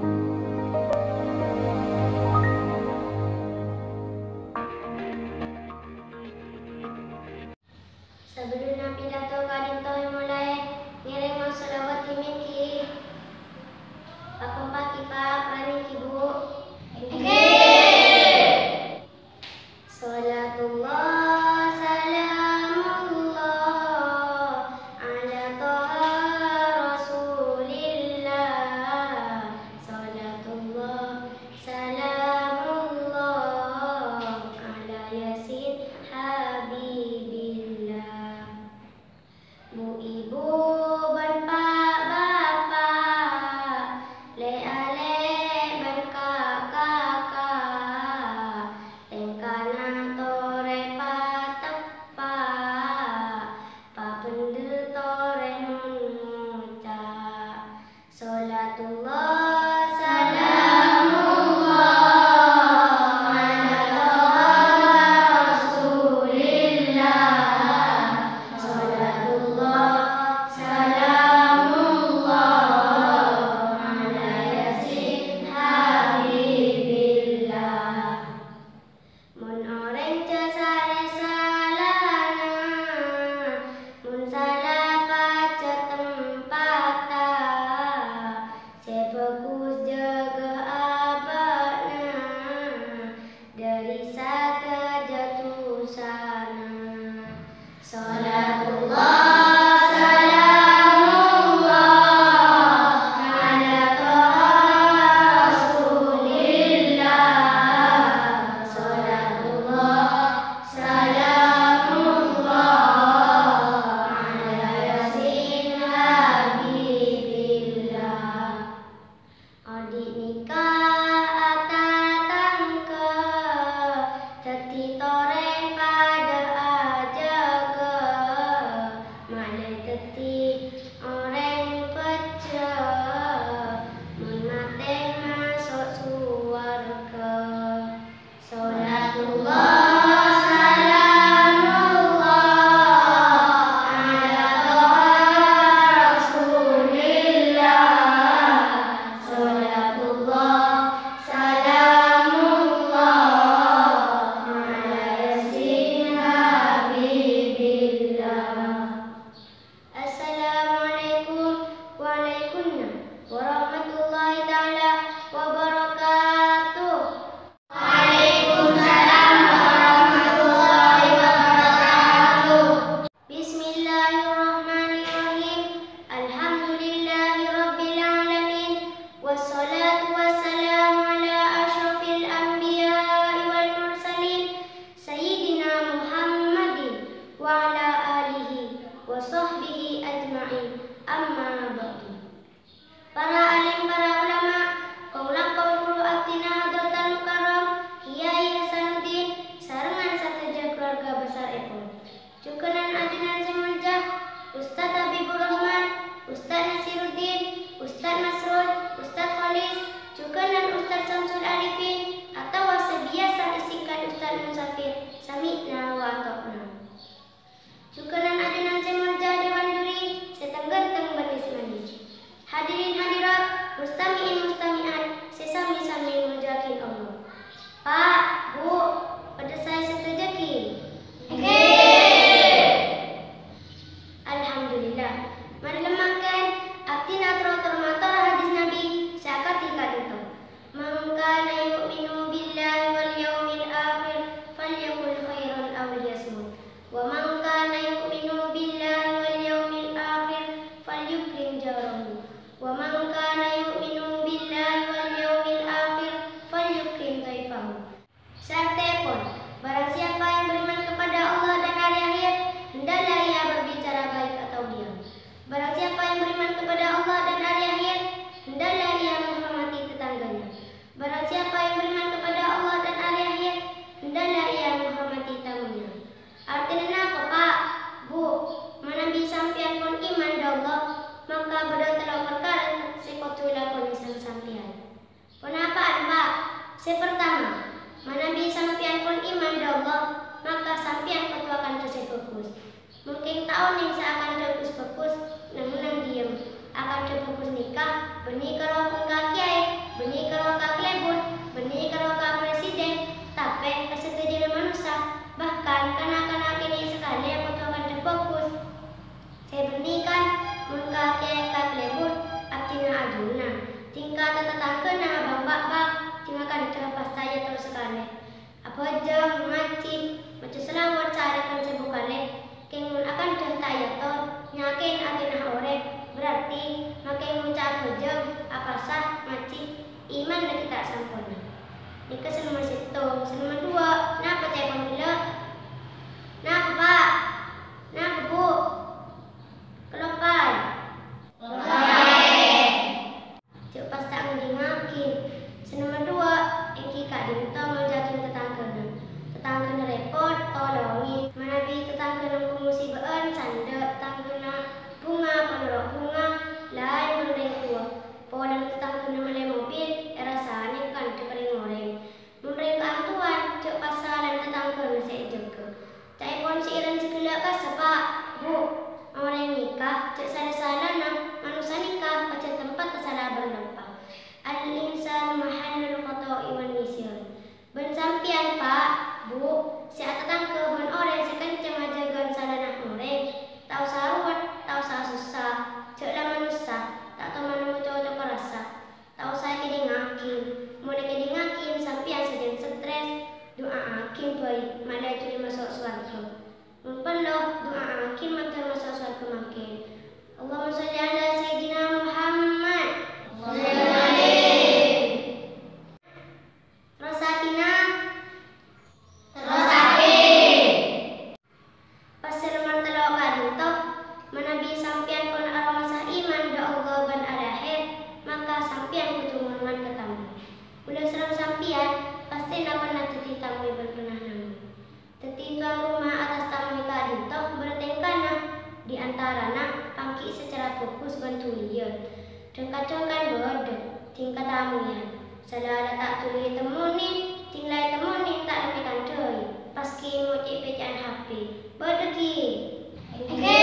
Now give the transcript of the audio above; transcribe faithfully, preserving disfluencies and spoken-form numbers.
Sabellunna pidato ka'dinto èmolaè, ngèrèng shalawat dhimèn ghi. Pakompa'aghi, Pa', rèng ghi, Bu. Èngghi. Shalatullah, salamullah, ala Toha Rasulillah. Shalatullah, salamullah, ala Yasin Habibillah. Bu-ibu bân pa'-bapa', lè'-alè' bân ka'-kaka', tèngkana torè pateppa', pabhendher torè mon ngoca'. Shalatullah, salamullah, ala Toha Rasulillah. Shalatullah, salamullah, ala Yasin Habibillah. Mon orèng jhâ' sarè salana, mon sala pajhât tempatta, sè bhâghus jâgâ abâ'na dhâri sadhâjâ dhusana. Shalatullah, salamullah, ala Toha Rasulillah. Shalatullah, salamullah, ala Yasin Habibillah. Odi' nèka atatangghâ, dhâddhi torè padâ ajâgâ, malè dhâddhi orèng bhâjjhrâ, mon matè maso' sowarghâ. Shalatullah, salamullah, ala Toha Rasulillah. Shalatullah, salamullah, ala Yasin Habibillah. Assalamualaikum. Waalaikumsalam warahmatullahi ta'ala wabarakatuh. Waalaikumsalam warahmatullahi wabarakatuh. Bismillahirrahmanirrahim. Alhamdulillahi rabbil alamin. Wassalatu wassalamu ala asyrafil anbiya'i wal mursalin, Sayyidina Muhammadin wa ala alihi wa sahbihi ajma'in. Amma ba'du. Para alim, para ulama, kong-langkong ghuru abdhina Hadratal Mukarram Kyai Hasanuddin sarengngan sadhâjâ keluarga besar èpon. Jhughânan ajunan sè molja, Ustadz Habibur Rahman, Ustadz Nasiruddin, Ustadz Masrur, Ustadz Khalis, jhughânan Ustadz Samsul Arifin, otabâ sè biyasa èsingkat Ustadz Musafir, sami'na wa ata'na. Jhughânan ajunan sè molja dewan juri sè tang-ghânteng bân nès-manès. Hadirin hadirat, mustami'in mustami'at sè sami-sami èmolja'aghi Allah. Pa', Bu, padâ saè sadhâjâ ghi? Èngghi. Alhamdulillah. Marè mangkèn, abdhina tor-mator hadis Nabi sè akadhi ka'dinto. "Man kana yu'minu billahi wal yaumil akhir, falyaqul khairan aw liyasmut. Wa man kana yu'minu billahi wal yaumil akhir, falyukrim jarahu. Wa man kana yu'minu billahi wal yaumil akhir, falyukrim dhaifahu." Sè artèpon, barang siapa yang beriman kepada Allah dan hari akhir, hendaklah ia berbicara baik atau diam. Barang siapa yang beriman kepada Allah dan hari akhir, hendaklah ia menghormati tetangganya. Barang siapa yang beriman kepada Allah dan hari akhir, hendaklah ia menghormati tamunya. Artèna napa, Pa'? Bu, manabi sampèyan pon iman dâ' Allah, maka bâdâ tello' parkara sè kodhu èlakonè sareng sampèyan. Ponapa'an, Pa'? Sè partama, manabi sampèyan pon iman dâ' Allah, maka sampèyan kodhu akandhâ sè bhâghus. Mon kèng ta' onèng sè akandhâ ghus-bhâghus, neng-enneng diyem. Akandhâ bhâghus nèka bânnè karo pon ka kèyaè, ta' èyator sakalè. Abhâjâng, ngajhi, maca shalawat saarè kan sabhu kalè, kèng mon akantha ta' èyator, nyakè'è atèna orèng, berarti makè ngoca' abhâjâng, apasa, ngajhi, imanna ghi' ta' samporna. Nèka sè nomer sèttong. Sè nomer duwâ', napa ca'èpon ghellâ'? Napa, Pa'? Napa, Bu'? Kaloppaè. Jhâ' pas ta' ngèdingngaghi. Sè nomer duwâ', èngghi ka'dinto ngonjhâghâghi tatangghâna. Tatangghâna rèpot, tolongè. Manabi tatangghâna nangghung musibâ'ân, sandhâ'. Tatangghâna bhunga, panoro' bhunga. Laèn mon rèng towa. Polana tatangghâna mellè mobil, èrasanè kantha ka rèng-orèng. Mon rèng kaantowan, jhâ' pas salana tatangghâna sè èjâgâ. Ca'èpon sè èrèng sè ghellâ' kassa, Pa', Bu'. Orèng nèka jhâ' sala-salana, manossa nèka pajhât tempat sala bân loppa. Al-insanu mahallul khata'i wan nisyan. Bân sampèyan, Pa', Bu', sè atatangghâ bân orèng sè kencèng ajâgâ'ân salana orèng, ta' osa ruwet, ta' osa sossa, jhâ' la manossa, ta' toman ngoco'-ngoco' karassa. Ta' osa èkèdingngaghi. Mon èkèdingngaghi sampèyan sajân strès, du'aaghi bhâi, malè èjhuli maso' sowarghâ. Mon parlo, du'aaghi mandhâr maso' sowarghâ mangkèn. Allahumma sholli ala Sayyidina Muhammad. Terrosaghina. Pas sè nomer tello' ka'dinto, manabi sampèyan pon aromasa iman dâ' Allah bân arè ahèr, maka sampèyan kodhu ngormat ka tamoy. Polè sareng sampèyan, pastèna pernah dhâddhi tamoy bân pernah namoy. Dhâddhi towan roma attas tamoy ka'dinto bârâ tèngkana, di antarana pangghi' sè cara bhâghus bân dhuliyân. Dhângka-congkan bâdâ, dhing katamoyan. Sala la ta' dhuli ètemmonè, dhing la ètemmonè ta' lem èkandhâi. Pas ghi' mo' cè'-pècè'an H P. Bâdâ ghi'? Èngghi,